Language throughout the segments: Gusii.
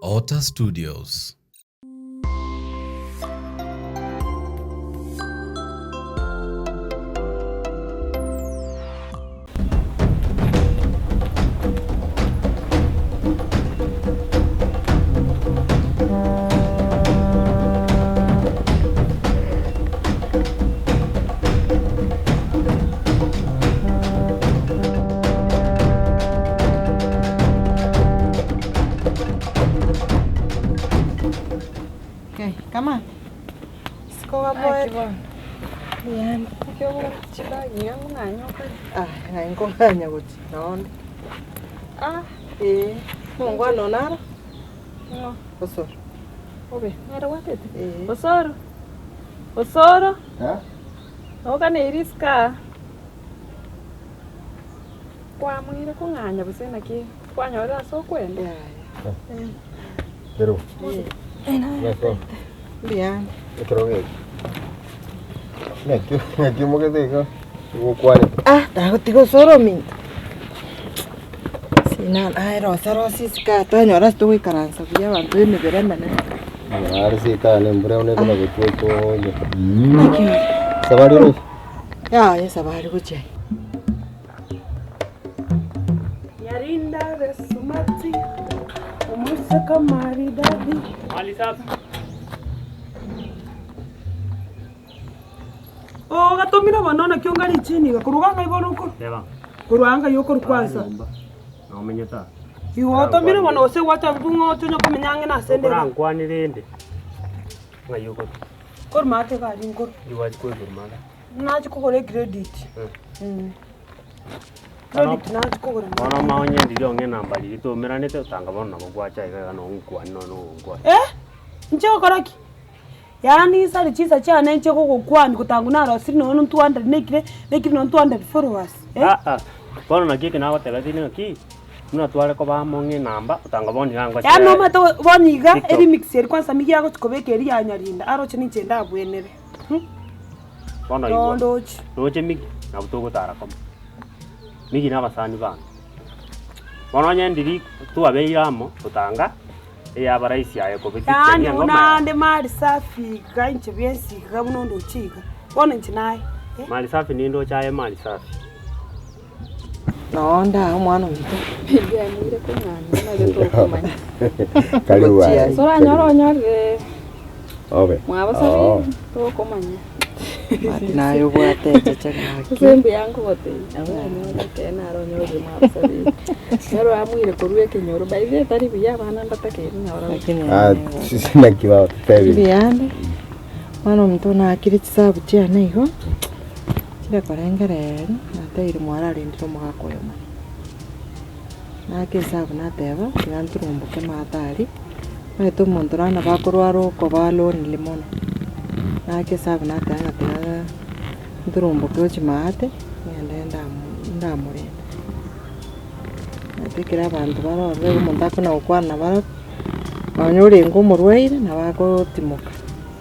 Otter Studios. Okay, come on. Isiko baboete. Mbuya. Ah, ng'ai nkong'anya gochia nonde. Ah, Eh, omongwana one aro? ng'o? Osoro. Obe, nere gwatete? Eh. Osoro, Osoro, Eh? okaneiri isiko aa. Kwamoire kong'anya gose naki kwanyorire ase okwenda? Yaya. Kero. Eh, Nako. mbuya. Ekero geke. Naki naki omogete iga ogokwanete. Ah, tagotiga osoro ominto. Sina aye rosa rosa isiko aa twanyora ase togoikaransa buya abanto b'emebere emenene. Are sika ne embura buna ekona gotwa ekonya. Naki ore? Sabari oroche? Yaya esabari gochia aye. Nyarinda besumati, omoiseke maridadi. Ogatomire bono naki onga richini iga korwa ng'ai bono okorwa? Korwa ng'ai okorwa kwansa? Igo otomire bono gose gwacha ng'a oche onye komenya ang'e nase ende iga? Korwa maate iga aria nkorwa. Nachia kogora ecredit. Credit nachia kogora maate. Bono omanye onye ndiria ong'e enamba riria twaumeranete otanga bono nabo gwacha iga iga nonkwani nonye nogonkwania. Eh! Inche gokora ki? Yaani insare chinsa chiane inche gogokwania gotangwa narosire nonya 200 naikire naikire nonya 200 followers eh. Aa, bono naki eke nagotebetie ng'aki, buna tware koba amo ng'a enamba, otanga bono iga ngochia Yaani nomanyete bono iga TikTok. eremix eria kwanza migi agochi kobeka eria ya Nyarinda aroche ninche ndabwenere mh. Bono igwa, Nondoche. roche migi, nabo togotara komo. Migi na abasani bane. Bono onye ndiri twabeire amo, otanga. Ey'abaraisi aye kobekwa Yaani engoma buna yaye. ande mali safi iga inche bwensi iga buna ondoche iga, bono inche naye eh. Mali safi nindoche aye mali safi. Noo ndaa omwana ominto. Biamuire kong'anya nario tokomanya. Karibu aye. Gose oranyore onyorire Obe. mwabo Oo. sabiri tokomanya. Mati naye obwate echeche gaki. Gose mbuya nkogotebia nabo oranyore ekero naro onyorire mwabo sabiri. Nero amuire korwa ekenyoro by the way tari buya abana mbatakeire nabarabwo. Lakini Ah, naye naki bagotebirie. Mbuyande, omwana ominto naakire chisabu chiane igo, chire korengereria, natebirie mwararendire omogaka oyo mono. Naaka esabu nateba, tiga nturumboke maate aria, omanyete omonto naro nabo akorwara okoba lonely mono. Naaka esabu nateba ng'a tiga nturumboke gochia maate, ng'ende ndamu ndamorenda. Omanyete ekero abanto bare ororo iga omonto akona gokwana nabarabwo, nonye orenge omorwaire nabo agotimoka,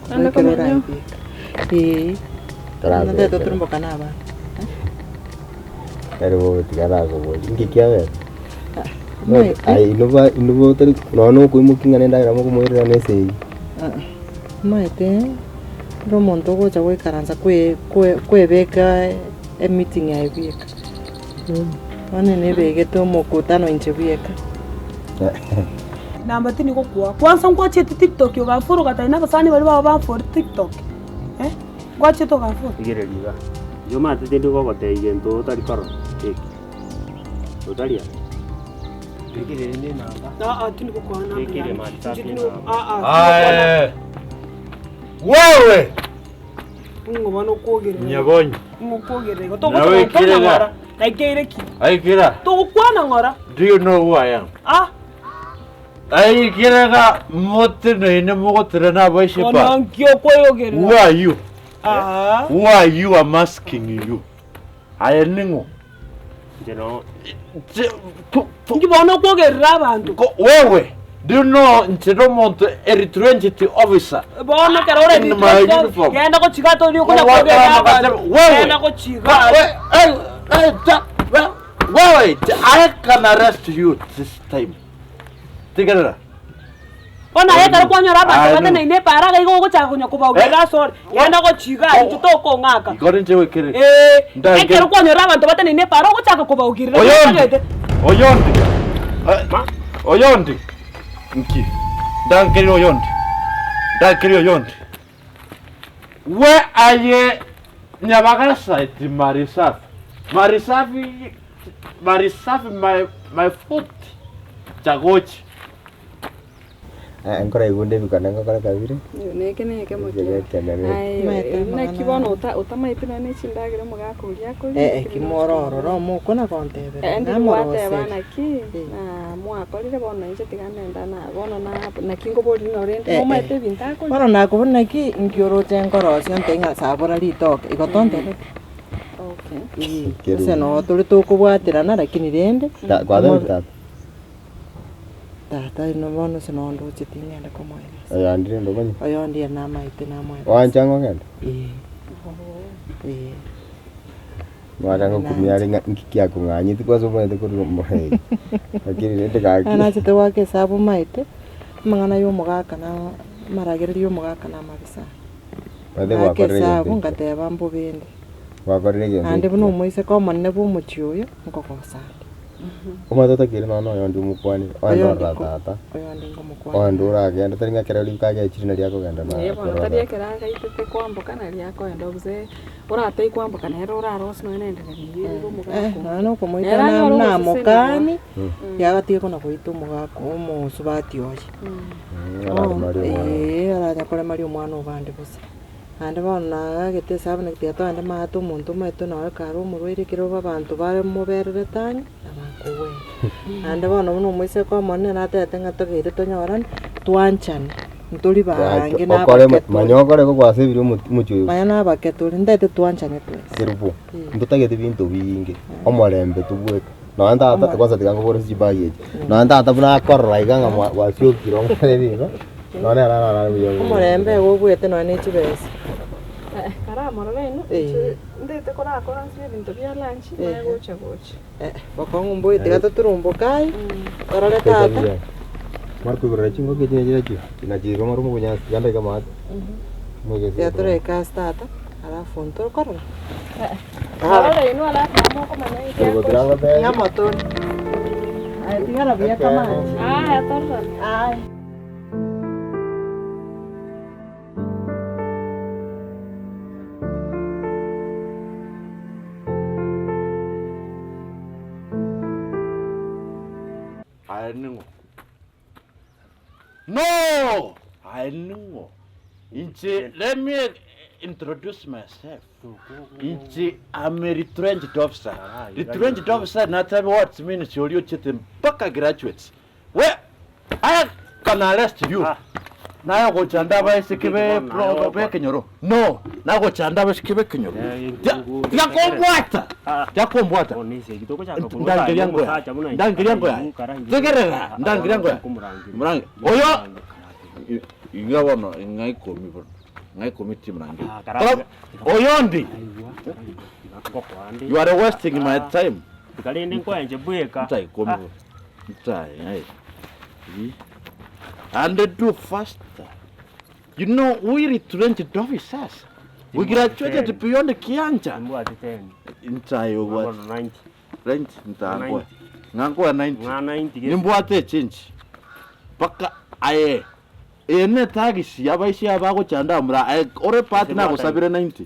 Naende ekero komenya oo. orabieka eeh, Tarabeka. natagete oturumboka na abana. Tari bobe tiga nakoboria, inki kiabete? Omanyete. Aye inwe ba inwe botari nonya na okoimokia ng'a na endagera mokomoirera na esegi. Omanyete, ekero omonto ogocha goikaransa kwe kwe kwebeka emeeting aye bweka, bono nebegete omokutano inche bweka. Namba tindi gokoa, kwanza nkwachiete tiktok ogafollow ogateba na abasani baria bao bafollow tiktok eh, nkwachiete ogafollow. Rigereria iga, inche omanyete tindi gogotebia gento otari korora eki, otari aa. Rigereria rende enamba. Aa tindi gokoa namba Rigereria yane, mali inche safi tindi enamba. aa tindi gokoa Aye. Wewe Ng'o bono okwogerera? Nyabonyi. Ng'o okwogerera igo? Nawe Togocha gokwana ikirega. ng'ora, naikeire ki? Aikira. Togokwana ng'ora. Do you know who I am? Ah, Aikirega moteneine mogotera nabaishe bono pa. nki okweyogerera? Who are you? Ah. Who are you I'm asking you? Aye ning'o? Inche no Nche- pu- pu- Nki bono okwogerera abanto? Ko- Wewe, do you know nche nomonto a retrenched officer? Bono ekero ore In my retrenched uniform. genda gochiga tori okonya kwogerera abanto. Wewe. Genda gochiga. We- eh, eh, ta- we- Wewe, I can arrest you this time. Tegerera. Bono aye ekero kwanyora abanto Aye, bateneine epaara iga igo ogochaka konya kobaugera ase ore, genda gochia iga aye inche tokong'aka. Igo ninche goikereri. Ee, Ndange- ekero kwanyora abanto bateneine epaara ogochaka kobaugerera Oyondi, otagete. oyondi, eh, oyondi, nki, ndangerire oyondi, ndangerire oyondi. We aye Nyabagasa eti Marisafi, Marisafi, Marisafi my, my foot chagochi. Eh, nkoraigwa onde ebikone ngokora kabire. Neke neke Ekio mokia. gekenene. Aye, Maete naki amang'ana bono ota otamaeti nonya ne chindagera omogaka oria akoria. Eh, eki mororora omokona gontebera, Eh, ndiri gwateba namoroseri. naki, na mwakorire bono inche tiga nenda na bono na naki nkoboria ng'a orende Eh, eh. momaete ebinto akoria. Bono nakobuna naki nki oroche nkorosia ontebi ng'a sabora ritoke, igo tontebeti. Okay. Ii, Kerubo. ase noo tore tokobwaterana lakini rende, Ta- kwatebeti tata? Tata ino bono ase noo ndoche ting'ende komoeresa. Oyandire rende okonye? Oyonde ere namaete namoeresa. Oancha ng'a ogende? Ee, ee. Mwaka ngokumia are ng'a nki kiakong'anyeti kwanza omanyete korwa omo- lakini rende gaki. Ekero nachete goaka esabu maete, amang'ana ya omogaka na amaragererio ya omogaka na amabe sana. Omanyete Ngaaka gwakorire egento esabu ekio. ngateba mbobende. Gwakorire egento Naende buna ekio. omoiseke omonene bwa omochie oyo, nkogosa ande. Omanyete otakeire nonya na oyondi omokwanire, onye Oyondi norora ko- tata, oyondi ngomokwanera. onde oragende tari ng'a ekero riko agechire nario akogenda na Ee bono korora tari tata. ekero agaitete kwamboka nario akoenda obuse, oratei kwamboka nere orarose nonya nendagera eyio erire Eh, omogaka oo. nonya na okomoita Nere na- anyore ogosesenigwa. namokani, yagatige kona goita omogaka omosubati oye. Araremarie omwana. Ee, aranya koremaria omwana obande bosa. Naende bono nagagete esabu naki tiga togende maate omonto omaete noyo kare omorwaire ekero abanto bare mobererete ang'e, nabakogwera. Naende bono buna omoiseke omonene natebete ng'a togeire tonyorane, twanchane, ntori baange na Okore abake tore. manya okore gokwasebire omo omochie oyo. Manya na abake tore, ntaete twanchane twensi. Kerubo, ntotagete binto binge, omorembe tobweka. Nonya tata, kwanza tiga nkobore ase chibagi echi, nonya tata buna akorora iga ng'a mwa gwasiokire omorembe igo, nonya nere ararare buya buya. Omorembe igo obwete nonya ne chibesa. Karamorore inwe, Eh. inche ndete korakora nsibe ebinto bia lunch, naye gocha gocha. Eh, bokong'u mboyo tiga toturumboke aye, torore tata. Mware koigorera chingoko echi nachi nachio, nachi igo mware mokonyansi tiga ndaika maate. Moigese Tiga toraike ase tata, alafu ntokorora. Morore inwe alafu mokomanya inki Kerubo akocha. tirangotebia. Ng'a motore. Aye tigara buya kamache. Aya tororane. Aye. Aye ning'o? No! Aye ning'o? Inche, let me introduce myself. Inche, I'm a retrenched officer. Retrenched officer natebe what means oria ochete mpaka graduates. We, I can arrest you. Naye gochanda abaiseke be pro bekenyoro. No, nagochanda abaiseke bekenyoro. Tiga kombwata. Tiga kombwata. Ndangeria ngoya. Ndangeria ngoya. Tegerera, ndangeria ngoya. Murange. Oyo iga bono ng'a ikomi bono. Ng'a ikomi ti murange. Oyondi. You are wasting my time. Nta ikomi bono. Nta eh. And do faster. You know, we retrenched officers. We graduated beyond Kianja. Ntaye what? Rent ntankwa. Ngankwa 90. Nimbwate change. Paka aye. Eye ne taxi abaisi abagochanda mura aye ore part nagosabire 90.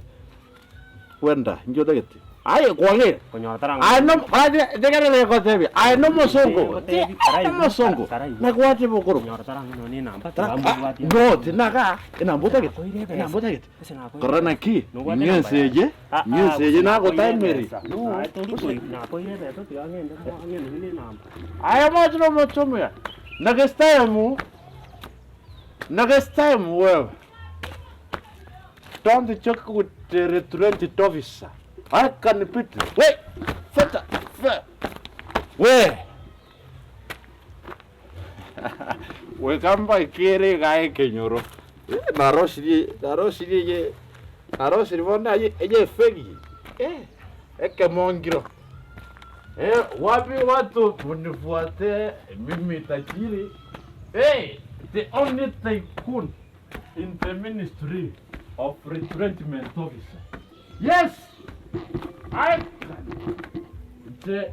Kwenda inki otagete? Aye kwang'eire. Aye no aye tegerera egotebia aye nomosongo aye nomosongo nakwateba okorokwa no tinaga enamba otagete enamba otagete korora naki ng'a ense eye ng'a ense eye nagotaimeri aye moche nomoche omuya next time next time wewe. Don't joke with the retrenched officer. I can beat you. Wait, feta, fe. We. Wekamba kere gae kenyoro. Narosirie, narosirie ye. Narosirie bono aye eye fegi. Eh, ekemongiro. Eh, wapi watu munifuate mimi tajiri. Eh. the only tycoon in the ministry of retrenchment officer. Yes! I can. Inche.